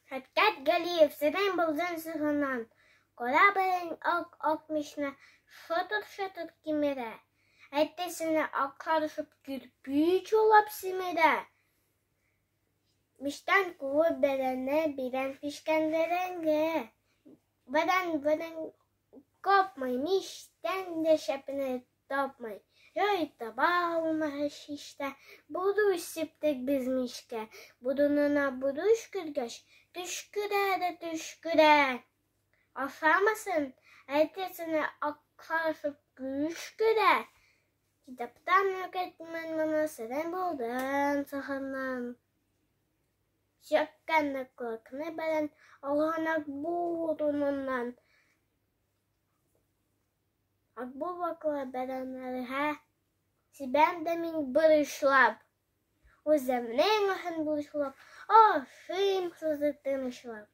Шәфкать Галиев, серең булсын соңыннан. Кара белән ак-ак мичне шытыр-шытыр кимерә. Әтисенә актарышып кирпеч улап симерә. Мичтән куып бәрәне бирән пешкән бәрәңге. Бәрән-бәрән капмый, мичтән дә шәпне тапмый. Җай таба алмагач һич тә, бурыч сиптек без мичкә. Борынына бурыч кергәч, төчкерә дә төчкерә. Ашамасын, әтисенә актарышып көч керә. Китаптан укытмын моны, серем булдым соңыннан. Чыккан ныклыкны белән алган акбур урыныннан. Акбур ваклы бәрәннәргә сибәм дә мин борычлап. Үземнең өчен бурычлап, ашыйм сызы тынычлап.